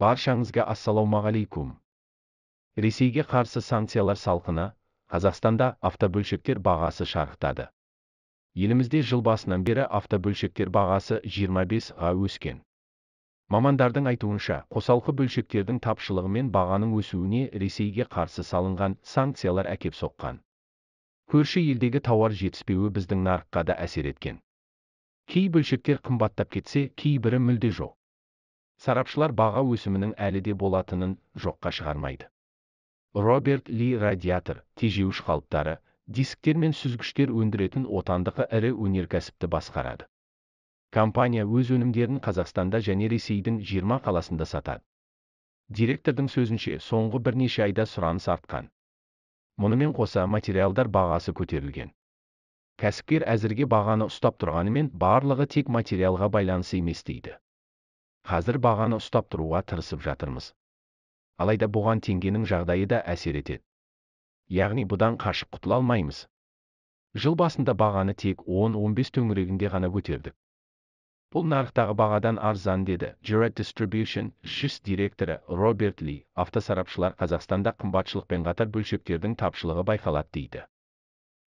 Баршаңызға ассалаумағалейкум. Ресейге қарсы санкциялар салқыны, Қазақстанда автобөлшектер бағасы шарықтады. Елімізде жыл басынан бері автобөлшектер бағасы 25-ға өскен. Мамандардың айтуынша, қосалқы бөлшектердің тапшылығы мен бағаның өсуіне Ресейге қарсы салынған санкциялар әкеп соққан. Көрші елдегі тауар жетіспеуі біздің нарыққа да әсер еткен. Кей бөлшектер қымбаттап кетсе, кейбірі мүлде жоқ. Сарапшылар баға өсімінің әлі де болатынын жоққа шығармайды. Роберт Ли радиатор, тежеуіш қалыптары, дисктер мен сүзгіштер өндіретін отандық ірі өнеркәсіпті басқарады. Компания өз өнімдерін Қазақстанда және Ресейдің 20 қаласында сатады. Директордың сөзінше, соңғы бірнеше айда сұраныс артқан. Мұнымен қоса материалдар бағасы көтерілген. Кәсіпкер әзірге бағаны ұстап тұрғанымен, барлығы тек материалға байланысты емес дейді. Қазір бағаны ұстап тұруға тырысып жатырмыз. Алайда бұған теңгенің жағдайы да әсер етеді. Яғни бұдан қашып құтыла алмаймыз. Жыл басында бағаны тек 10-15 төңірегінде ғана көтердік. Бұл нарықтағы бағадан арзан, деді Gerard Distribution ЖШС директоры Роберт Ли. Автосарапшылар Қазақстанда қымбатшылықпен қатар бөлшектердің тапшылығы байқалады дейді.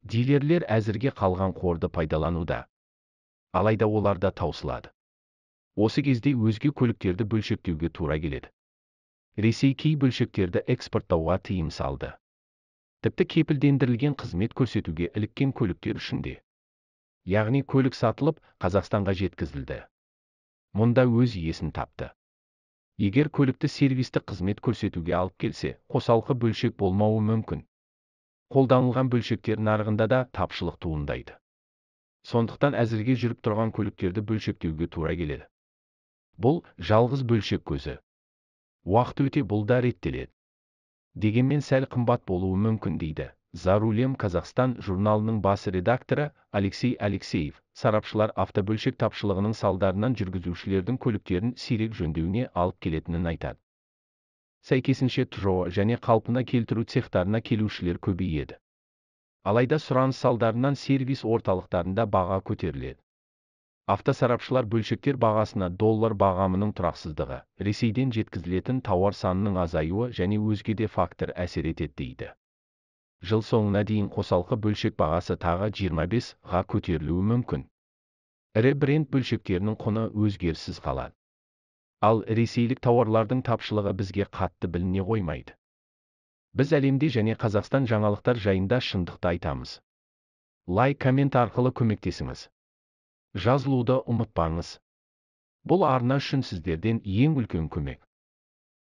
Дилерлер әзірге қалған қорды пайдалануда. Алайда олар да таусылады. Осы кезде өзге көліктерді бөлшектеуге тура келеді. Ресей кей бөлшектерді экспорттауға тыйым салды. Тіпті кепілдендірілген қызмет көрсетуге іліккен көліктер үшін де. Яғни көлік сатылып, Қазақстанға жеткізілді. Мұнда өз иесін тапты. Егер көлікті сервистік қызмет көрсетуге алып келсе, қосалқы бөлшек болмауы мүмкін. Қолданылған бөлшектер нарығында да тапшылық туындайды. Сондықтан әзірге жүріп тұрған көліктерді бөлшектеуге тура келеді. Бұл жалғыз бөлшек көзі. Уақыт өте бұл да реттеледі. Дегенмен сәл қымбат болуы мүмкін, дейді «За рулем Казахстан» журналының бас редакторы Алексей Алексеев. Сарапшылар автобөлшек тапшылығының салдарынан жүргізушілердің көліктерін сирек жөндеуіне алып келетінін айтады. Сәйкесінше ТЖО және қалпына келтіру цехтарына келушілер көбейеді. Алайда сұраныс салдарынан сервис орталықтарында баға көтеріледі. Автосарапшылар бөлшектер бағасына доллар бағамының тұрақсыздығы, Ресейден жеткізілетін тауар санының азаюы және өзге де фактор әсер етеді дейді. Жыл соңына дейін қосалқы бөлшек бағасы тағы 25-ға көтерілуі мүмкін. Ірі бренд бөлшектерінің құны өзгеріссіз қалады. Ал ресейлік тауарлардың тапшылығы бізге қатты біліне қоймайды. Біз әлемде және Қазақстан жаңалықтар жайында шындықты айтамыз. Лайк, коммент арқылы көмектесіңіз. Жазылуды ұмытпаңыз. Бұл арна үшін сіздерден ең үлкен көмек.